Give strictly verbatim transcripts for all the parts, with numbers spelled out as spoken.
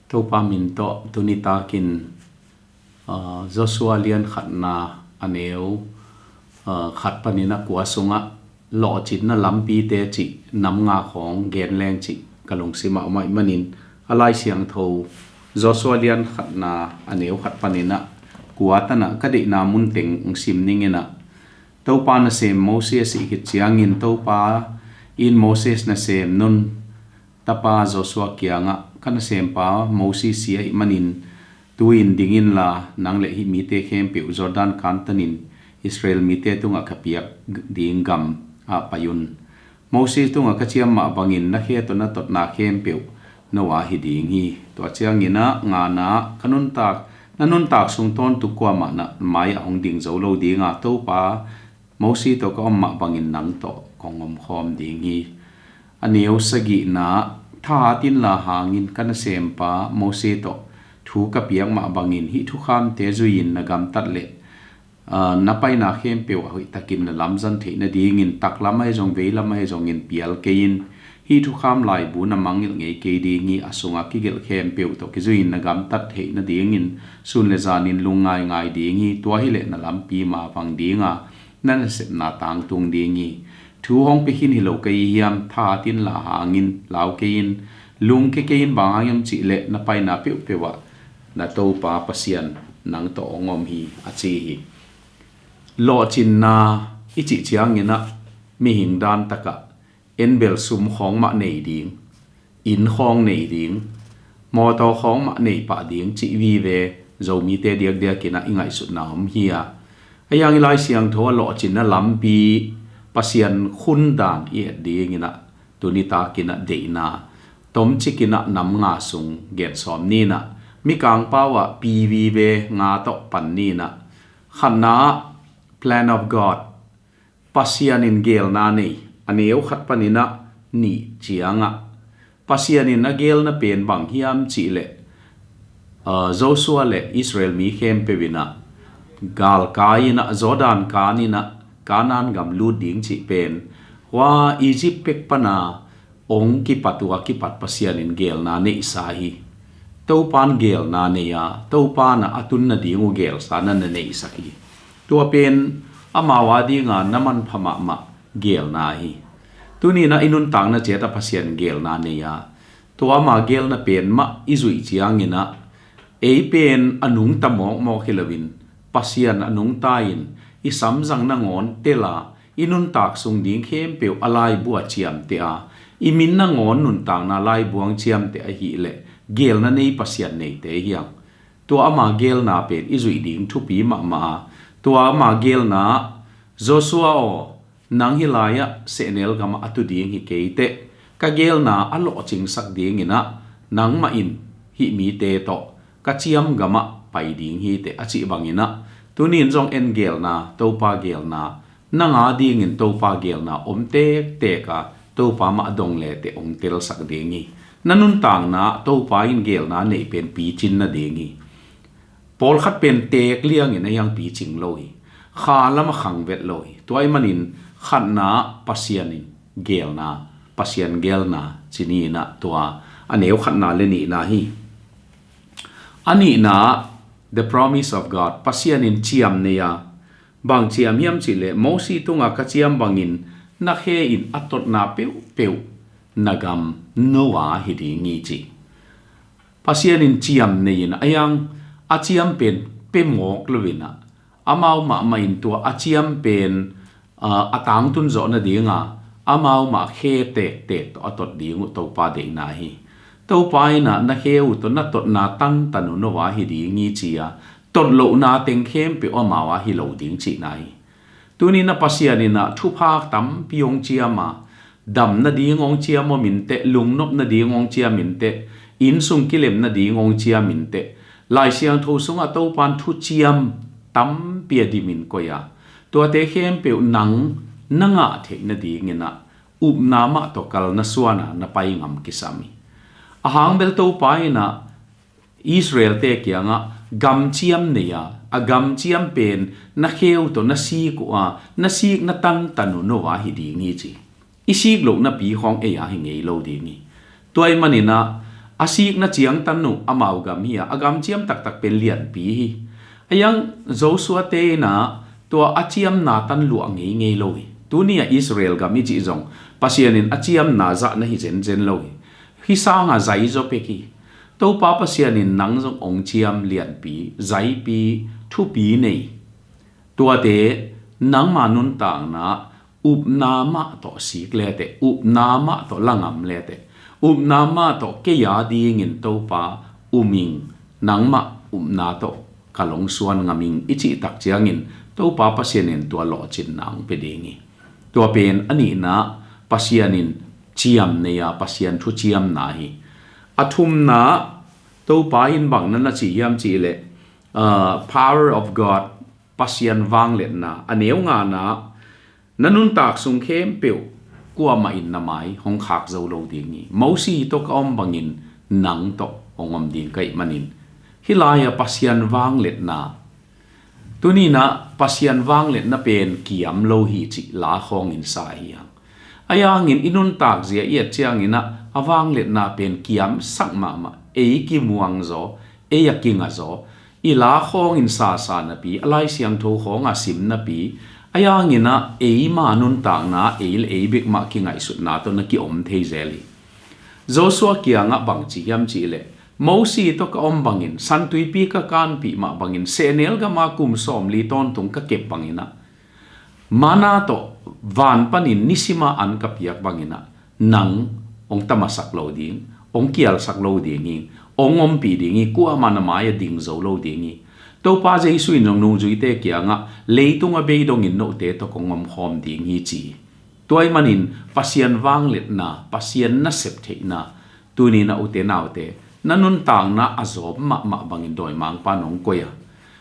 Topa min tawh tuni takin, aa, Joshua lian khatna a neu, aa, khat panin a kua sungah lawhcinna lampite cih nam nga khawng gen leng cih ka lungsim ah om ahih manin, a Lai Siangtho Joshua lian khatna a neu khat panin a kua tan ah ka deihna munteng hong sim ning in ah, Topa nasem Moses i hih khit ciangin Topa in Moses nasem Nun tapa Joshua kiangah, ka nasempa Moses si ahih manin, tu-in ding inla nang le hih mite khempeuh Jordan kantanin Israel mite tungah ka piak ding gam ah pai un. Moses tungah ka ciam mah bangin na khe tawh na totna khempeuh no a hi ding hi. Tua ciangin ah ngana ah ka nuntak, na nuntak sung tawntung kuamah na mai ah hong ding zo lo ding a, Topa Moses tawh ka om mah bangin nang tawh kong omkhawm ding hi. A neu sagihna ah, thahat inla hangin ka nasempa Moses tawh thu ka piak mah bangin hih thukhamte zui-in na gamtat le, aa, na paina khempeuh ah hoihtakin na lamzang theih nadingin taklam ahi zong veilam ahi zongin pial kei in. Hih thukham laibu na mangngilh ngei kei ding hi. A sungah kigelh khempeuh tawh kizui-in na gamtat theih nadingin sun le zanin lungngai ngai ding hi. Tua hileh na lampi mavang ding a, na nasepna tangtung ding hi. Thu hong pia khin hi lo ka hi hiam? Thahat inla hangin lau kei in. Lungke kei in, bang hang hiam cih leh na paina peuhpeuh ah na Topa Pasian nang tawh hong om hi, a ci hi. Lawhcinna i cih ciangin ah mihing dan takah en bel sum khawng mah nei ding, inn khawng nei ding, mawtaw khawng mah nei pah ding cih vive Zomite diakdiakin ah i ngaihsutna om hi a. Ahi hangin Lai Siangtho ah lawhcinna lampi, Pasian khun dan i et dingin ah tuni takin ah deihna tomcikin ah nam nga sung gen sawm ni in ah, Mikang pau ah pi vive nga tawh pan ni in ah. Khatna ah, plan of God, Pasian in geelna nei, a neu khat panin ah nih ciangah Pasian in a geelna pen bang hiam cih leh, aa, Joshua le Israel mi khempeuh in ah galkai in ah, Jordan kan in ah, Kanaan gam lut ding cih pen, hua Egypt pek pan a hong kipat uh a kipat Pasian in geelna neihsa hi. Topa in geelna nei a, Topa in a tun nading uh geelsa na na neihsak hi. Tua pen amau a ding a na manpha mahmah geelna hi. Tuni in ah i nuntakna ciat ah Pasian geelna nei a, tua ama geelna pen mah i zuih ciangin ah, ei pen a nungta mawkmawk hi loin, Pasian a nungta in, i samzang nangawn tel a, i nuntak sung ding khempeuh a laibu ah ciamteh a, i min nangawn nuntakna laibu ah ciamteh ahih leh geelna nei Pasian neite hi hang. Tua ama geelna pen i zuih ding thupi mahmah a, tua ama geelna ah, Joshua aw, nang hih lai-ah sehnel gamah a tu ding hi kei teh, ka geelna a lawhcingsak dingin ah nangmah in hih mite tawh ka ciam gamah pai ding hi teh, a cih bangin ah, tuni in zong en geelna, Topa geelna, nang a dingin Topa geelna om tektek a, Topa mah dong le teh hong telsak ding hi. Na nuntakna ah Topa in geelna neih pen picin nading hi. Pawlkhat pen teek liangin a hiang picing lo hi. Kha lamah khang vet lo hi. Tua ahih manin khatna ah Pasian in geelna, Pasian geelna ci ni in ah, tua a neu khatna le nihna hi. A nihna ah, the promise of God, Pasian in ciam nei a, bang ciam hiam cih leh Moses tungah ka ciam bangin na khe in a totna peuhpeuh na gam no a hi ding hi ci. Pasian in ciam nei in a, a hiang a ciam pen pia mawk lo in ah, amau mahmah in tua a ciam pen, aa, a tangtun zawh nading a, amau mah khe tektek tawh a tot ding uh Topa deihna hi. Topa in ah na khe uh tawh na totna tantan uh no a hi ding hi ci a, tot lohna teng khempeuh amau a hi lo ding cihna hi. Tuni in ah Pasian in ah thupha tampi hong ciam a, dam nading hong ciam om in teh, lungnop nading hong ciam in teh, innsung kilem nading hong ciam in teh, Lai Siangtho sungah Topa in thuciam tampi a dim in koih a, tuate khempeuh nang na ngah theih nadingin ah upna mah tawh kal na suan a, na pai ngam kisam hi. A hang bel Topa in ah Israel-te kiangah gamciam nei a, a gamciam pen na khe uh tawh na sik uh a, na sikna tantan uh no a hi ding hi ci. I sik lohna pi khawng ei a hi ngei lo ding hi. Tua ahih manin ah A sikna ciangtan uh amau gam hi a, a gam ciam taktak pen lianpi hi. A iang Joshua te in ah tua a ciamna tan luah ngeingei lo hi. Tuni a Israel gam i cih zong Pasian in a ciamna zah na hi zenzen lo hi. Hih sangah zai zaw pek hi. Topa Pasian in nang zong hong ciam lianpi, zaipi, thupi nei. Tuate nangma nuntakna upna mah tawh sik leteh, upna mah tawh langam leteh, upna mah tawh kei a dingin Topa um ing, nangmah upna tawh ka lungsuan ngam ing i cih tak ciangin Topa Pasian in tua lawhcinna hong pia ding hi. Tua pen a nihna Pasian in ciam nei a, Pasian thu ciamna hi. A thumna Topa in bang na na ci hiam cih leh, ah, power of God, Pasian vangliatna. A neu ngana, na nuntak sung khempeuh kuamah in na mai hong khak zo lo ding hi. Mosi tawh ka om bangin nang tawh hong om ding ka hih manin, hih lai-ah Pasian vangliatna, tuni in ah Pasian vangliatna pen kiam lo hi cih la khawngin sa hi hang. A iangin i nuntak zia i et ciangin ah a vangliatna pen kiamsak mahmah, ei kimuang zaw, ei a kinga zaw, i la khawngin sasa napi, a Lai Siangtho khawng a sim napi, a iangin ah eima nuntakna, ei le ei bek mah kingaihsutna tawh na kiom thei zel hi. Joshua kiangah bang ci hiam cih leh, Mosi tawh ka om bangin, Santuipi ka kanpih mah bangin, sehnel gama kum sawmli tawntung ka kep bangin ah, mana tawh van panin nisima an ka piak bangin ah, nang hong tamasak lo ding, hong kialsak lo ding hi, hong ompih ding hi, kuamah na mai-ah ding zo lo ding hi. Topa Jesu in zong nungzuite kiangah, leitung a bei dongin note tawh kong omkhawm ding hi ci hi. Tua ahih manin Pasian vangliatna, Pasian nasep theihna, tuni in ah ute naute, na nuntakna a zawp mahmah bangin dawimangpa in hong koih a,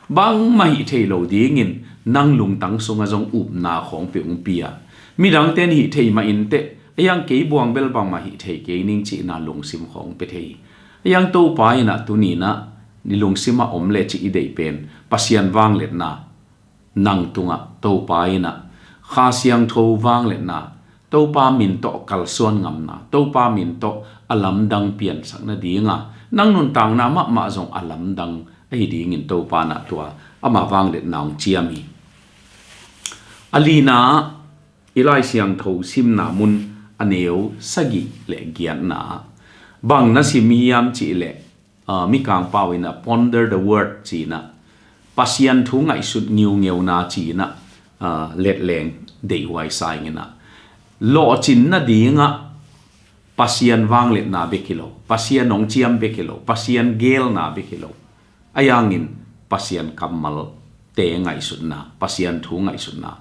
bangmah hih thei lo dingin nang lungtang sungah zong upna khawng peuh hong pia. Midangte in hih thei mah inteh, a iang kei buang bel bangmah hih thei kei ning cihna lungsim khawng pia thei hi. A iang Topa in ah tuni in ah i lungsimah om le cih i deih pen Pasian vangliatna, nang tungah Topa in ah Kha Siangtho vangliatna, Topa min tawh kalsuan ngamna, Topa min tawh a lamdang piansak nadinga, nang nuntakna mahmah zong a lamdang ahi dingin Topa in ah tua ama vangliatna hong ciam hi. A lina, i Lai Siangtho simna mun a neu sagih le giatna, bang na sim hiam cih leh, ah, Mikang pau in ah ponder the word ci in ah, Pasian thu ngaihsut ngiungeuna ci in ah, ah, letleng deihhuai sa ing in ah, lawhcin nadingah Pasian vangliatna bek hi lo, Pasian hong ciam bek hi lo, Pasian geelna bek hi lo, a iangin Pasian kammalte ngaihsutna, Pasian thu ngaihsutna.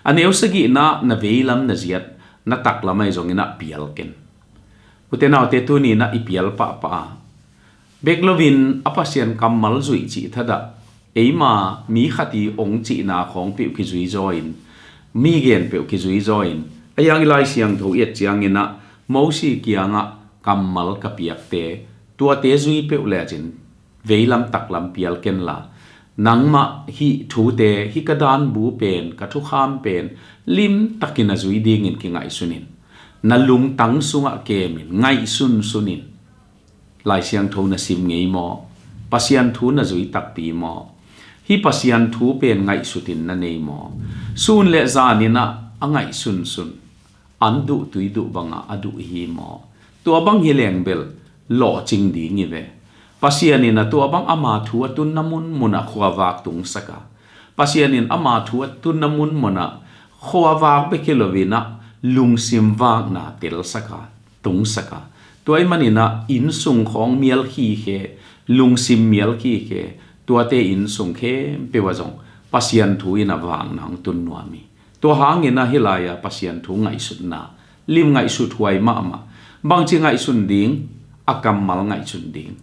A neu sagihna, na veilam na ziat, na taklam ahi zongin ah pial ken. Ute naute, tuni in ah i pial pahpah a, bek loin a Pasian kammal zuih cih thadah, eima mi khat i hong cihna khawng peuh kizui zaw in, mi gen peuh kizui zaw in, a iang i Lai Siangtho i et ciangin ah, Mosi kiangah kammal ka piakte, tuate zui peuh lecin veilam taklam pial ken la, nangmah hih thute, hih ka danbu pen, ka thukham pen limtakin a zui dingin kingaihsun in. Na lungtang sungah kem in, ngaihsunsun in. Lai Siangtho na sim ngei maw? Pasian thu na zui takpi maw? Hih Pasian thu pen ngaihsut in na nei maw? Sun le zan in ah a ngaihsunsun, an duh tui duh bangah a duh hi maw? Tua bang hi leng bel lawhcing ding hi ve. Pasian in ah tua bang ama thu a tunna munmun ah khuavak tungsak a, Pasian in ama thu a tunna munmun ah khuavak bek hi loin ah lungsim vakna telsak a, tungsak a. Tua ahih manin ah innsung khawng mial khikhe, lungsim mial khikhe, tuate innsung khempeuh ah zong Pasian thu in ah vakna hong tun nuam hi. Tua hangin ah hih lai-ah Pasian thu ngaihsutna, lim ngaihsut huai mahmah. Bangci ngaihsun ding? A kammal ngaihsun ding.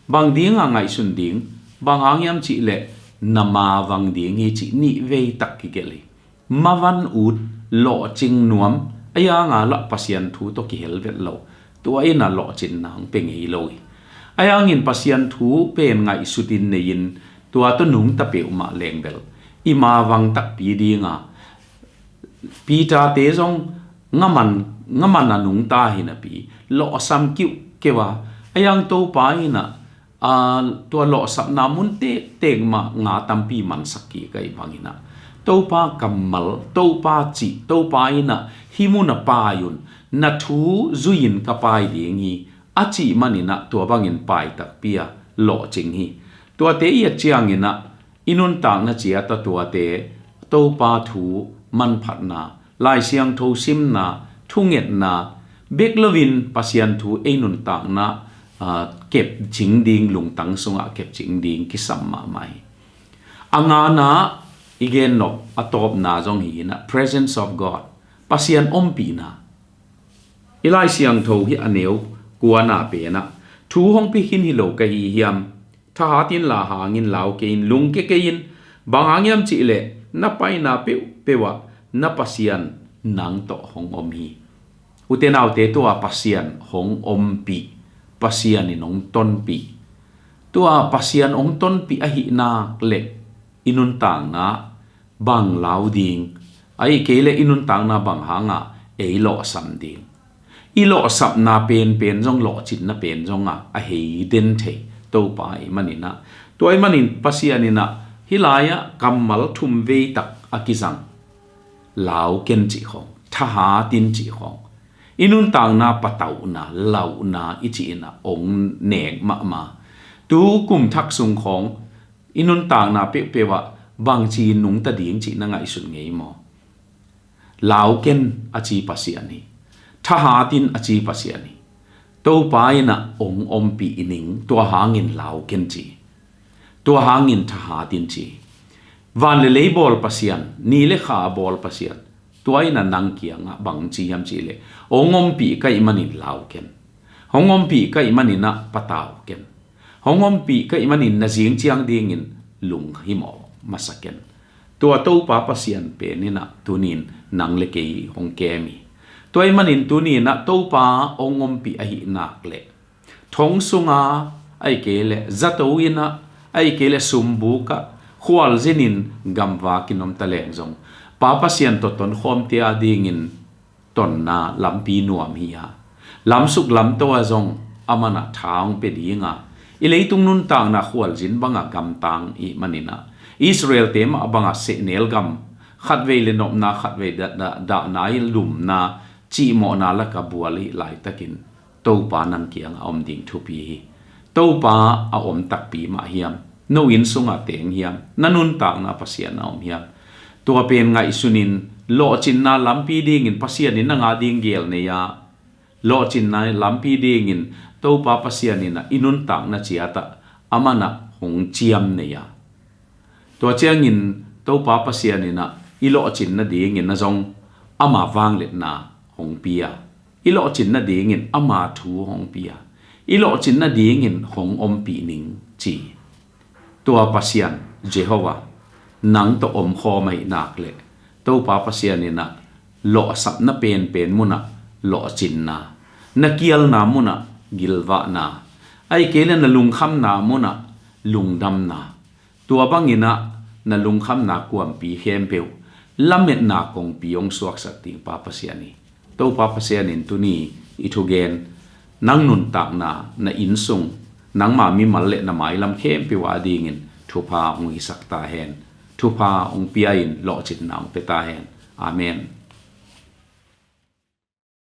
Bang dinga ngaihsun ding? Bang hang hiam cih leh na mavang ding hi cih nih vei tak kigelh hi. Mavan ut, lawhcing nuam, a ianga lah Pasian thu tawh kihel vet lo, tua in ah lawhcinna hong pia ngei lo hi. A iangin Pasian thu pen ngaihsut in nei in, tua tawh nungta peuhmah leng bel i mavang takpi dinga, Peter te zong ngaman, ngaman a nungta hi napi, lawhsam kiuhkeuh a, a Ayang Topa in ah, aa, tua lawhsapna mun tektek mah nga tampi mansak kik ahih bangin ah, Topa kammal, Topa cih, Topa in ah hih mun ah pai un, na thu zui-in ka pai ding hi, a cih manin ah tua bangin pai takpi a lawhcing hi. Tuate i et ciangin ah i nuntakna ciat ah tuate, Topa thu manphatna, Lai Siangtho simna, thungetna bek loin Pasian thu ei nuntakna, aa, kepcing ding, lungtang sungah kepcing ding kisam mahmah hi. A ngana i gen nop a tawpna zong hi in ah, presence of God, Pasian ompihna. I Lai Siangtho hi a neu kuana pen ah, thu hong pia khin hi lo ka hi hiam? Thahat inla hang in lau kei in, lungkia kei in. Bang hang hiam cih leh na paina peuhpeuh ah na Pasian nang tawh hong om hi. Ute naute, tua Pasian hong ompih, Pasian in hong tonpih, tua Pasian hong tonpih ahih nak leh i nuntakna bang lau ding, ahih kei leh i nuntakna bang hangah ei lawhsam ding? I lawhsapna penpen zong, lawhcinna pen zong ah a hei den thei Topa ahih manin ah, tua ahih manin Pasian in ah hih lai-ah kammal thum vei tak a kizang, lau ken cih khawng, thahat in cih khawng, i nuntakna patauhna, lauhna i cih in ah hong nek mahmah. Tu kum thak sung khawng i nuntakna peuhpeuh ah bangci nungta ding cih na ngaihsun ngei maw? Lau ken a ci Pasian hi. Thahat in a ci Pasian hi. Topa in ah hong ompih ning, tua hangin lau ken ci. Tua hangin thahat in ci. Van le lei bawl Pasian, ni le kha a bawl Pasian, tua in ah nang kiangah bang ci hiam cih leh, hong ompih ka hih manin lau ken. Hong ompih ka hih manin ah patau ken. Hong ompih ka hih manin na zing ciang dingin lunghimawh masa ken. Tua Topa Pasian pen in ah tuni-in nang le kei hong kem hi. Tua ahih manin tuni-in ah Topa hong ompih ahih nak leh, thong sunga, ahih kei leh zato inn ah, ahih kei leh sumbuk ah, khualzinin gamvakin om ta leng zong, Pa Pasian tawh tonkhawmte a dingin tonna lampi nuam hi a, lamsuk lamto ah zong aman ah tha hong pia ding a, i leitung nuntakna khualzin bangah gamtang i hih manin ah, Israel-te mah bangah sehnel gam, khatvei le nopna, khatvei dah, dah, dahna i lumna, cihmawhna lakah bual i hih laitakin, Topa nang kiangah a om ding thupi hi. Topa a om takpi mah hiam? No inn sungah teng hiam? Na nuntakna Pasian a om hiam? Tua pen ngaihsunin, lawhcinna lampi dingin Pasian in nang a ding geel nei a, lawhcinna lampi dingin Topa Pasian in ah i nuntakna ciat ah aman ah hong ciam nei a, tua ciangin Topa Pasian in ah i lawhcinna dingin ah zong ama vangliatna hong pia, i lawhcinna dingin ama thu hong pia, i lawhcinna dingin hong ompih ning ci. Tua Pasian Jehovah nang tawh omkhawm ahih nak leh, Topa Pasian in ah lawhsapna penpen munah lawhcinna, na kialna munah gilvahna, ahih kei leh na lungkhamna munah lungdamna, tua bangin ah na lungkhamna kuampi khempeuh lametna kongpi hong suaksak ding Pa Pasian hi. Topa Pasian in tuni i thugen, nang nuntakna, na inn sung, nangma mimal le na mailam khempeuh a dingin thupha hong hisak ta hen. Thupha hong pia-in lawhcinna hong pia ta hen. Amen.